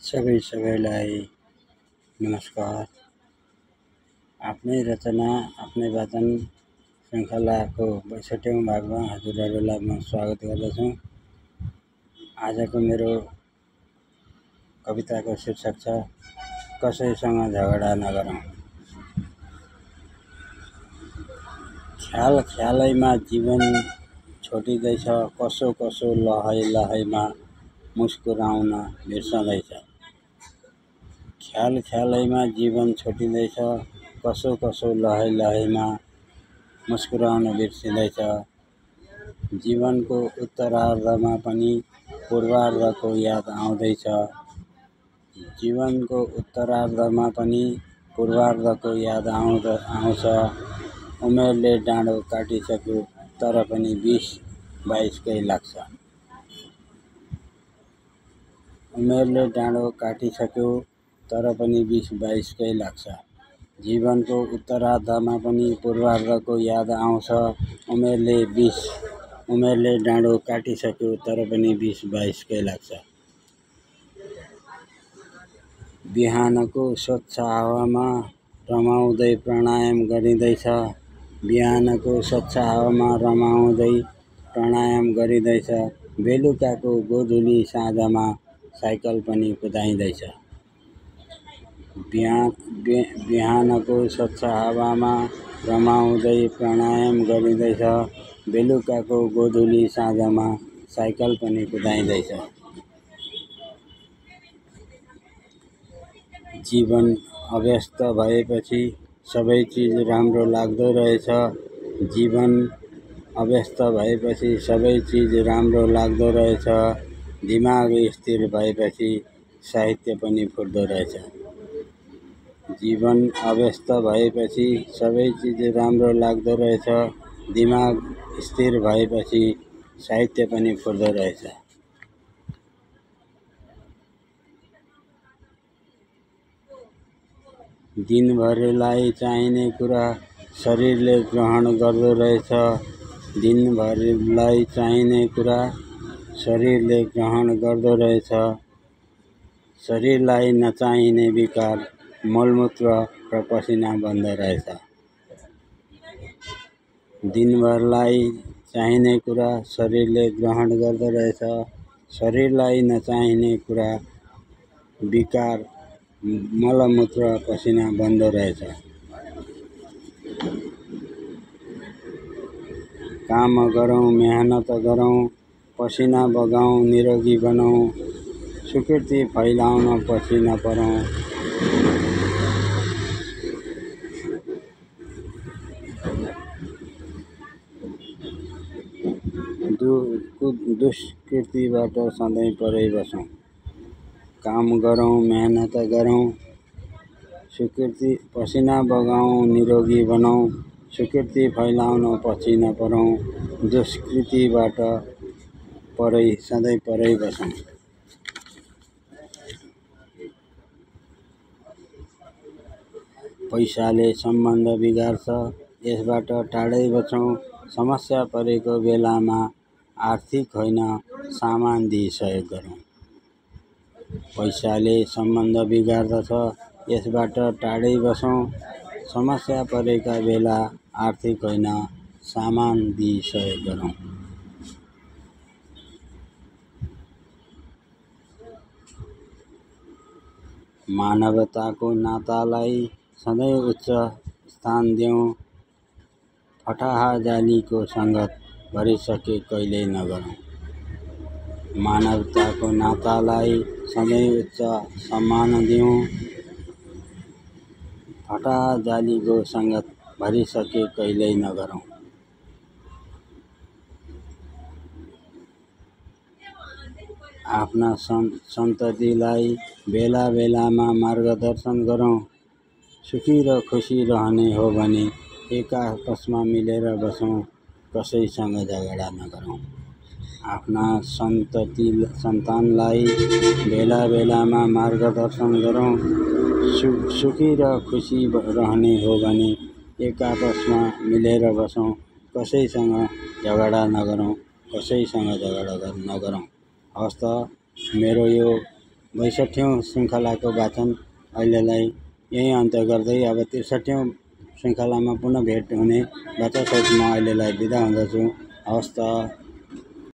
सबैलाई नमस्कार। आफ्नै रचना आफ्नै वाचन श्रृङ्खलाको 62औं भागमा हजुरहरूलाई म स्वागत गर्दछु। आजको मेरो कविताको शीर्षक छ कसैसँग झगडा नगरौँ। ख्याल ख्यालैमा जीवन छोटिँदैछ, कसो कसो लहै लहैमा मुस्कुराउन बिर्सँदैछ। ख्याल ख्यालैमा जीवन छोटिँदैछ, कसो कसो लहै लहैमा मुस्कुराउन बिर्सिँदैछ। जीवनको उत्तरार्धमा पनि पूर्वार्धको याद आउँदैछ। जीवनको उत्तरार्धमा पनि पूर्वार्धको याद आउँछ। उमेरले डाँडो काटिसक्यो तर पनि 20-22कै लाग्छ। उमेरले डाँडो काटिसक्यो तर पनि 20-22कै लाग्छ। जीवनको उत्तरार्धमा पनि पूर्वार्धको याद आउँछ। उमेरले डाँडो काटिसक्यो तर पनि 20-22कै लाग्छ। बिहानको स्वच्छ हावामा रमाउँदै प्राणायाम गरिँदैछ। बिहानको स्वच्छ हावामा रमाउँदै प्राणायाम गरिँदैछ। बेलुकाको गोधुली साँझमा साइकल पनि कुदाइँदैछ। बिहानको स्वच्छ हावामा रमाउँदै प्राणायाम गरिँदैछ। बेलुकाको गोधुली साँझमा साइकल पनि कुदाइँदैछ। जीवन अव्यस्त भएपछि सबै चिज राम्रो लाग्दो रहेछ। जीवन अव्यस्त भएपछि सबै चिज राम्रो लाग्दो रहेछ। दिमाग स्थिर भएपछि साहित्य पनि फुट्दो रहेछ। जीवन अव्यस्त भएपछि सबै चिज राम्रो लाग्दो रहेछ। दिमाग स्थिर भएपछि साहित्य पनि फुट्दो रहेछ। दिनभरिलाई चाहिने कुरा शरीरले ग्रहण गर्दो रहेछ। दिनभरिलाई चाहिने कुरा शरीरले ग्रहण गर्दो रहेछ। शरीरलाई नचाहिने विकार मलमूत्र र पसिना बन्दो रहेछ। दिनभरलाई चाहिने कुरा शरीरले ग्रहण गर्दो रहेछ। शरीरलाई नचाहिने कुरा विकार मलमूत्र पसिना बन्दो रहेछ। काम गरौँ, मेहनत गरौँ, पसिना बगाउँ, निरोगी बनौँ, स्वीकृति फैलाउन पछि नपरौँ। दुष्कृतिबाट सधैँ परै बसौँ। काम गरौँ, मेहनत गरौँ, पसिना बगाउँ, निरोगी बनौँ, स्वीकृति फैलाउन पछि नपरौँ। दुष्कृतिबाट सधैँ परै बसौँ। पैसाले सम्बन्ध बिगार्छ, यसबाट टाढै बचौँ। समस्या परेको बेलामा आर्थिक होइन सामान दिई सहयोग गरौँ। पैसाले सम्बन्ध बिगार्दछ, यसबाट टाढै बसौँ। समस्या परेका बेला आर्थिक होइन सामान दिई सहयोग गरौँ। मानवताको नातालाई सधैँ उच्च स्थान देऊ। फटाहा जालीको सङ्गत भरिसके कहिल्यै नगरौँ। मानवताको नातालाई सधैँ उच्च सम्मान दिऊँ। फटाहा जालीको सङ्गत भरिसके कहिल्यै नगरौँ। आफ्ना सन्ततिलाई बेला बेलामा मार्गदर्शन गरौँ। सुखी र खुसी रहने हो भने एकापसमा मिलेर बसौँ, कसैसँग झगडा नगरौँ। आफ्ना सन्तानलाई बेला बेलामा मार्गदर्शन गरौँ। सुखी र खुसी रहने हो भने एकापसमा मिलेर बसौँ, कसैसँग झगडा नगरौँ। हवस् त, मेरो यो 62औं श्रृङ्खलाको वाचन अहिलेलाई यहीँ अन्त्य गर्दै अब 63औं श्रृङ्खलामा पुनः भेट हुने बाचासहित म अहिलेलाई बिदा हुँदछु। हवस् त।